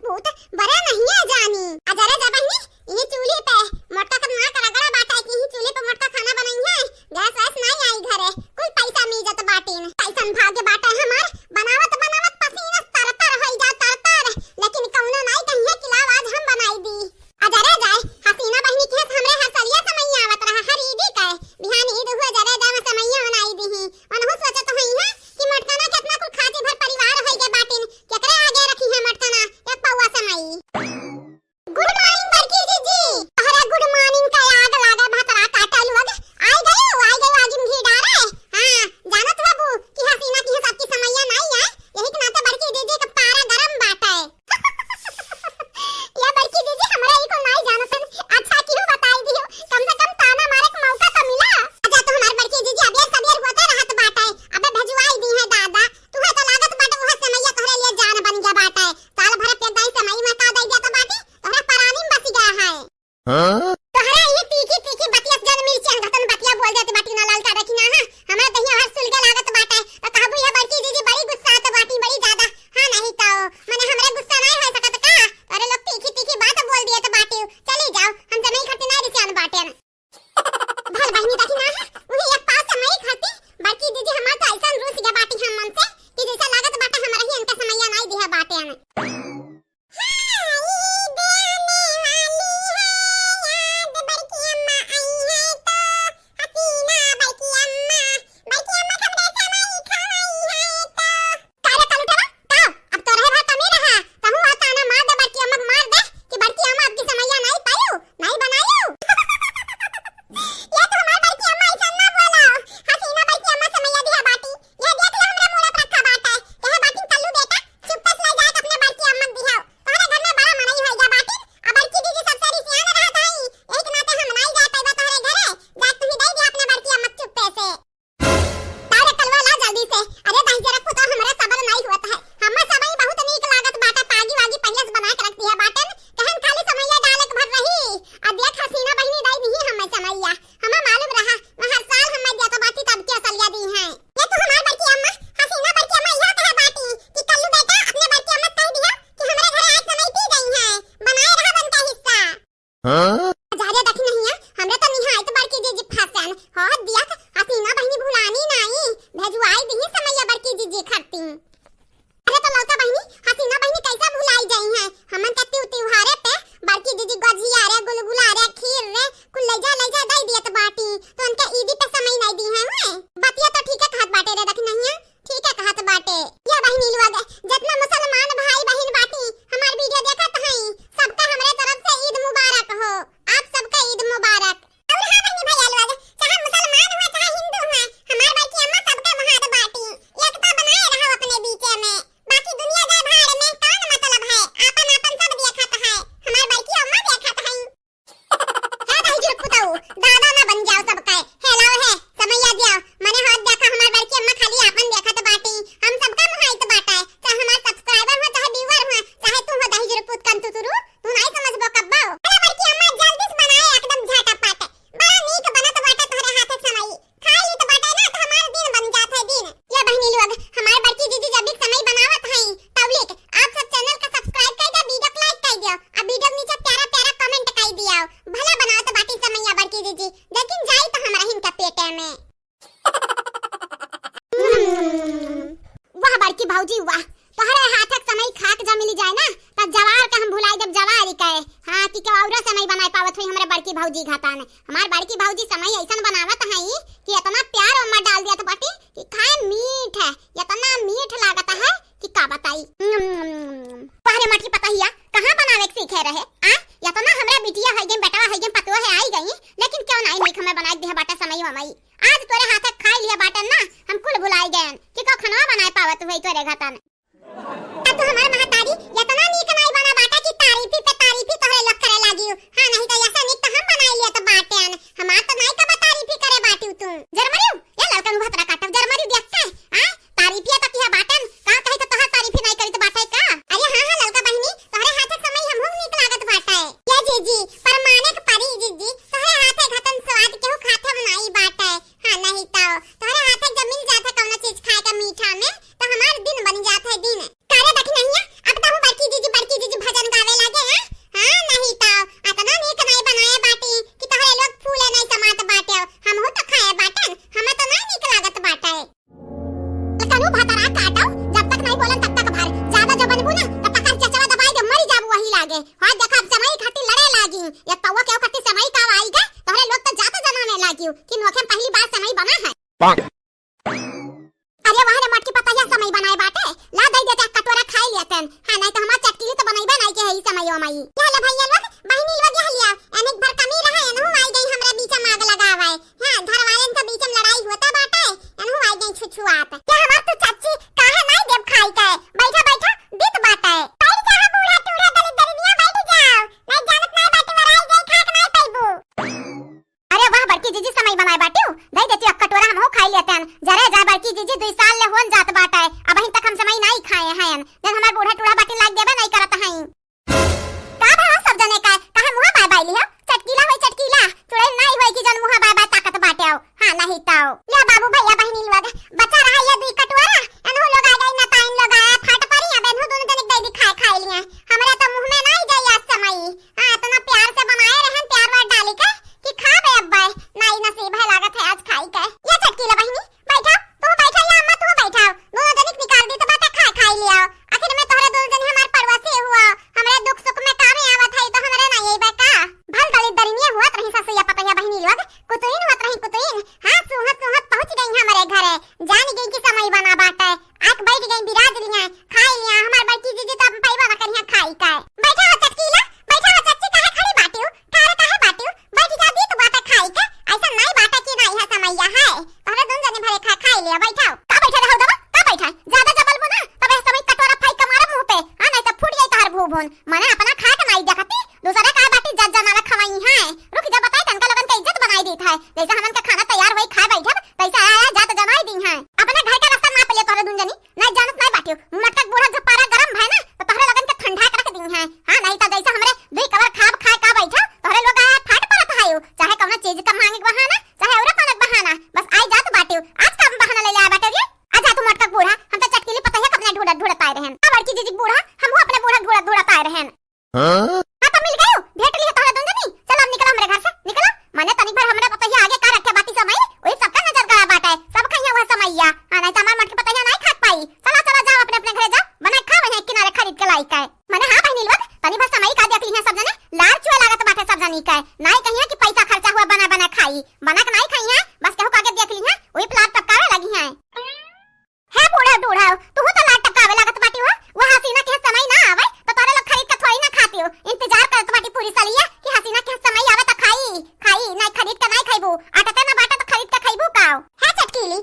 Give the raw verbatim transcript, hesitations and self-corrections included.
भूत बरे नहीं है जानी। अजरे जा बहिनी, यही चूल्ही पे मोटका का नाक रगड़ा बाटे कि यही चूल्ही पे मोटका खाना बनई है। गैस वैस नहीं आई घरे, कुल पैसा मीजत बाटिन। कैसन भाग्य बाटे हमार, बनावत बनावत पसीना तर तर होई जा तर तर, लेकिन कौनो नहीं कहिए कि लाव आज हम बनाई दी। अजरे जाए, हसीना बहिनी के हमरे हर सलिया समैया आवत रहा, हर ईदी के। बिहान ईद हुआ, जरे जाए समैया बनाई दी ही। ओनहु सोचत होई है कि मोटकना केतना कुल खाती भर परिवार होई गए बाटिन, केकरे आगे रखी है मोटकना, एक पौआ समई। Good morning बड़की जीजी। अरे good morning का आग लागे भतरा काटा लोग। आई गयो, आई गयो आगिन घी डारे। हाँ, जानत बाबू कि हसीना की सबकी समैया नहीं है, यही के नाते बड़की जीजी का पारा गरम बाटे। ये बड़की जीजी हमरा ई को नहीं जानत हन। अच्छा क्यों बताई दियो, कम से कम ताना मारे के मौका तो मिला। अच्छा तो हमार बड़की जीजी अबेर सबेर होते रहत बाटे, अबे भेजवाई दी है दादा। तुहे तो लागत बाटे उहे समैया तोहरे लिए जान बन गया बाटे। साल भर के दाई समई में का दे दिया तो बाटी, तोहरा परानी में बस गया है। हाँ? तोहरा ये तीखी तीखी बतिया से जन मिर्चियन घटन बतिया बोल देत बाटी ना लाल का देखी ना, हाँ? हमरा दहिया हर सुलगे लागत बाटे। तो कहबू ये बड़की जीजी बड़ी गुस्सा तो बाटी बड़ी ज्यादा। हाँ नहीं तो, मने हमरे गुस्सा नहीं हो सकत का? तोरे लोग तीखी तीखी बात बोल दिए तो बाटी। चली जाओ, हम जमीन खातिर नहीं रिसियान बाटे। भल बहिनी देखी ना है, उहे एक पास समई खाती बड़की दीदी हमार तो ऐसन रूस गया बाटी हम मन से कि जैसा लागत बाटे हमरा ही इनका समैया नहीं दिया बाटे हमें। हाँ, ई दे आने वाली है याद, बड़की अम्मा आई है तो हसीना बड़की अम्मा, बड़की अम्मा कब रे समई खाई है तो। का रे कलुटवा, का? अब तो रहे भर कमी रहा। कहूँ आ ताना मार दे, बड़की अम्मा के मार दे कि बड़की अम्मा अब की समैया नहीं पायू, नहीं बनायू। ये तो हमार बड़की अम्मा ऐसा ना बोला। हसीना बड़की अम्मा समैया दिया बाटी। ये देख ले हमरे मुड़ा पर रखा बाटा। कहे बाटी कल्लू बेटा, चुप्पे से ले जाके अपने बड़की अम्मा के दिहाओ। तोहरे घर में बड़ा मनई होई गया बाटी। अब बड़की दीदी सबसे रिसियान रहत हई। यही के नाते हम नहीं जा पाइबा तोहरे घरे। जा तू ही दे दे अपने बड़की अम्मा के चुप्पे से। तारे कलवा ला जल्दी से। अरे दहिजरक पुतौ, हमरा सबर नाई हुअत है। हम्मा सबई बहुत नीक लागत बाटे, पागी वागी पहिया से बना के रख दिया बाटन। कहन खाली समैया डाले के भर रही। आ देख हसीना बहिनी दाई नहीं हम्मे समैया। हम्मे मालूम रहा, वहाँ हर साल हम्मे देत बाटी तब के असलिया दी हैं। ये तो हमार बड़की अम्मा, हसीना बड़की अम्मा यह कहे बाटी कि कल्लू बेटा अपने बड़की अम्मा से कह दिया कि हमरे घरे आज समई पी गई हैं, बनाए रहा बनता हिस्सा। हाँ? जा रे देखी नहीं है, हमरे तो निहायत बड़की जीजी फंसन। हो दिया हसीना बहिनी भुलानी नाई, भेजवाई दिही समैया बड़की जीजी खरती। अरे तो लौटा बहिनी, हसीना बहिनी कैसा भुलाई जाई हैं? हमन के त्यू त्योहारे पे बड़की जीजी गजिया रे, गुलगुला रे, खीर रे, कुल ले जा, ले जा दई दियत बाटी। तो उनके ईदी पे समई नहीं दी हैं, हुए? बतिया तो ठीक है कहत बाटे रे, देखी नहीं है? ठीक है कहत बाटे। या बहिनी लोग, जितना मुसलमान भाई बहिन बाटी, हमार वीडियो देखत हई, सबका हमरे तरफ से ईद मुबारक हो। आप सबका ईद मुबारक। और हाँ बहिनी भैया लोग, चाहे मुसलमान हुआ, चाहे हिंदू हुआ, हमार बड़की अम्मा सबका महात बाटी। एकता बनाए रहो अपने बीचे में। बाकी दुनिया जाए भाड़ में, कौन मतलब है? आपन आपन सब देखत है। हमार बड़की अम्मा देखत हई। हे दहिजर पुतऊ, दादा ना बन जाओ सबका। हे लाओ हे, समैया दिया। मने हाथ देखा, हमार बड़की अम्मा खाली आपन देखत बाटी। हम सबका मुहाइत बाटा है। चाहे हमार subscriber हो, चाहे viewer हो, चाहे तू हो दहिजर पुत कंतुतुरु, तू नहीं समझबो कब्बो। अरे बड़की अम्मा जल्दी से बनाए एकदम झटापट। बड़ा नीक बनत बाटे तोहरे हाथे समई। खाई ली तो बाटे ना, तो हमार दिन बन जात है दिन। ये बहिनी लोग, हमार बड़की जीजी जब भी समई बनावत हई, तब लिख, आप सब channel का subscribe कर दो, video को like कर दियो, अब video के नीचे प्यारा प्यारा comment कर दियो। भला बनावत बाटी समैया बड़की जीजी, लेकिन जाई तो हमरा हिन के पेटे में। वाह बड़की भौजी वाह, तोहरे हाथे के समई खा के जब मिली जाए ना, तब जवार के हम भुलाई देब, जवार ही कहे। हाँ, कि केहू औरो समई बनाए पावत हुई हमरे बड़की भौजी घाटा में। हमार बड़की भौजी समई ऐसन बनावत हई कि इतना प्यार ओमा डाल दिया बाटी कि खाए मीठ है, इतना मीठ लागत है कि का बताई। वाह रे मटकी पतहिया, कहाँ बनावे के सीखे रहे? आ, इतना हमरा बिटिया है गई, बेटवा है गई, पतोह है आई गई, लेकिन क्यों नहीं नीक हमें बनाए दिया बाटा समई वमई। आज तोरे हाथे खाई लिया बाटन ना, हम कुल भुलाई गयन कि को खनवा बनाए पावत हुई तोरे घाटा में। तब तो हमार महतारी इतना नीक नाई बना बाटा कि तारीफी पे तारीफी तोहरे लोग करे लागियो। हाँ, नहीं तो ऐसा नीक तो हम बनाई लिया तो बाटेन। हमार तो नाई कबा तारीफी करे बाटियो तू। जरमरियो, ये ललकन भतरा काटब जरमरियो देखते हैं। आ, तारीफिया तो किया बाटेन, का कही तो तोहर तारीफी नाई करी तो बाटे का? अरे हाँ, हाँ, ललका बहिनी, तोहरे हाथे समई हमहू नीक लागत बाटे। ये जीजी, परमाने के परी जीजी, तोहरे हाथे घटन स्वाद केहू खाते बनाई बाटे। हाँ, नहीं तो तोहरे हाथे जब मिल जात है कौनो चीज खाए का मीठा में, तो हमार दिन बन जात है ना काटो, जब तक नहीं बोलन तब तक भर। ज्यादा जब बनबू ना, तब तक चचवा दबाई दे, मरी जाबू वही लागे। हाँ, देखा अब सेमई खातिर लड़े लागी। एक पौवा के खातिर सेमई का आई गए, तोहरे लोग तो जात जनाने लागी कि नोखे में पहली बार सेमई बना है। अरे वाह रे मोटकी पतहिया, सेमई बनाए बाटे, ला दे देते एक कटोरा खाई लेतन। हाँ, नहीं तो हमार चटकीली तो बनइबे नहीं के है ई सेमई ओमई। ये ले भैया लोग, बहिनी लोग ये लिया, एनिक भर कमी रहा, एनहु आई गई हमरे बीच में आग लगावे। हाँ, घर वालेन के बीच में लड़ाई होता बाटे, एनहु आई गई छुछुआत। क्या हमार तू चाची, काहे नहीं देब खाई के? बैठा बैठा, दीत बाटे। बैठ जा बूढ़ा टूढ़ा दलित दलिनिया, बैठ जाओ। नहीं जानत नहीं बाटे, मराई जाई, खा के नहीं पैबू। अरे वाह बड़की जीजी, सेमई बनाए बाटिउ, दे देती एक कटोरा, हमहू खाई लेतन। जरे जा बड़की जीजी, दुई साल ले होन जात बाटे, अबहिन तक हम सेमई नाई खाए हैं। जन हमार बूढ़ा टूढ़ा बाटी लाग देबे नाई करत हैं। का भवा सब जने का, काहे मुहा बाय बाय लिहो? चटकीला होई चटकीला, चुड़ैल नाई होई कि जन मुहा बाय बाय ताकत बाटे हो। हाँ, नहीं ताओ। ले बाबू भैया बहिनी लोग, बचा रहा ये दुई कटोरा, एनहु लोग आ गई, नताइन लोग आया, फाट परी, अब एनहु दोनों जने दे दी खाए, खाए लिए। हमरे तो मुंह में नाई जाई आज सेमई। हाँ, इतना प्यार से बनाए रहन, प्यार व्यार डाली के कि खाबे अब्बे, नाई नसीब है लागत है आज खाई के। ये चटकीला बहिनी, बैठा, तू बैठा, या अम्मा तू बैठा, दोनों जनिक निकाल दी तो बाटे खा खाई लिया। आखिर में तोहरे दोनों जनी हमार पड़ोसी हुआ, हमरे दुख सुख में काम आवत है तो हमरे नाई अइबे का? भल दलित दरिनिया हुआ रही सासु या पतोहिया बहिनी लोग, कुतुइन हुआ रही कुतुइन, हाँ सूहत सूहत पहुँच गई हमरे घरे, जान गई कि सेमई बना बाटे, आके बैठ गई बिराज लिया, खाई लिया, हमार बड़की जीजी तो अब पैबा ना करिया खाई के। बैठा हो चटकीला, बैठा हो चच्ची, काहे खड़ी बाटिउ? ठाड़ काहे बाटिउ? बैठ जा, दीत बाटे खाई के, ऐसा नाई बाटे कि नाई है सेमइया है। तोहरे दुन जने भरे खा, खाई लिया, बैठाओ। का बैठा रहल दबा? का बैठा? ज्यादा जबलबो ना, तबे सेमई कटोरा फाई के मारा मुंह पे। हाँ, नहीं तो फूट जाई तोहर भूभुन। मने अपना खा के नाई देखती, दूसरा का बाटी जज जनाला खवाई है। रुक जा, बताई तनका लोगन के इज्जत बनाई देत है। जैसे हमन के खाना तैयार होई, खाए बैठब, तैसे आया जात जनाई दी है। अपने घर का रास्ता नाप लिया तोहरे दुन जनी। नहीं जानत नहीं बाटियो, मटका के बूढ़ा झपारा गरम भय ना, तो तोहरे लोगन के ठंडा के रख दी है। हाँ, नहीं तो जैसे हमरे दुई कवर खाब खाए का बैठा, तोहरे लोग आया फाट पड़त है, चाहे कौनो चीज का मांगे के बहाना, चाहे और कौनो बहाना, बस आई जात बाटियो। आज का बहाना ले ले आ बाटे रे? आ जा तू मटका के बूढ़ा, हम तो चटकीली पतहिया के अपने ढूंढत ढूंढत आए रहन। अब बड़की जीजी के बूढ़ा, हम अपने बूढ़ा ढूंढत ढूंढत आए रहन। हाँ? हाँ, तो मिल गयो, भेंट लिहे तोहरे दुन जनी। चल, अब निकला हमरे घर से, निकला। मने तनिक भर हमरे पतोहिया आगे का रखे बाटी सेमई, वही सबका नजर गड़ा बाटे, सब खइया हुआ सेमइया। हाँ, नहीं तो हमार मटकी पतोहिया नहीं खा पाई। चला, चला, जाओ अपने, अपने घरे जाओ, बना खा वहीं किनारे खरीद के लाई के। मने हाँ बहिनी लोग, तनी भर सेमई का देख लिहे सब जने, लार चुए लागत बाटे सब जनी के। नहीं कहिए कि पैसा खर्चा हुआ बना, बना खाई, बना के नहीं खाई है, बस केहू का आगे देख लिहे, वही प्लाट टपकावे लगी है। हे बूढ़ा, बूढ़ा, तू तो लाट टपकावे लागत बाटी हो। वो हसीना के सेमई ना आवे, तो तोहरे लोग खरीद के थोड़ी ना खाती हो। इंतजार करत बाटी पूरी सलिया कि हसीना के सेमई आवे तो खाई, खाई, नहीं खरीद के नहीं खाइबू। आटते ना बाटे तो खरीद के खाइबू काओ? हे चटकीली,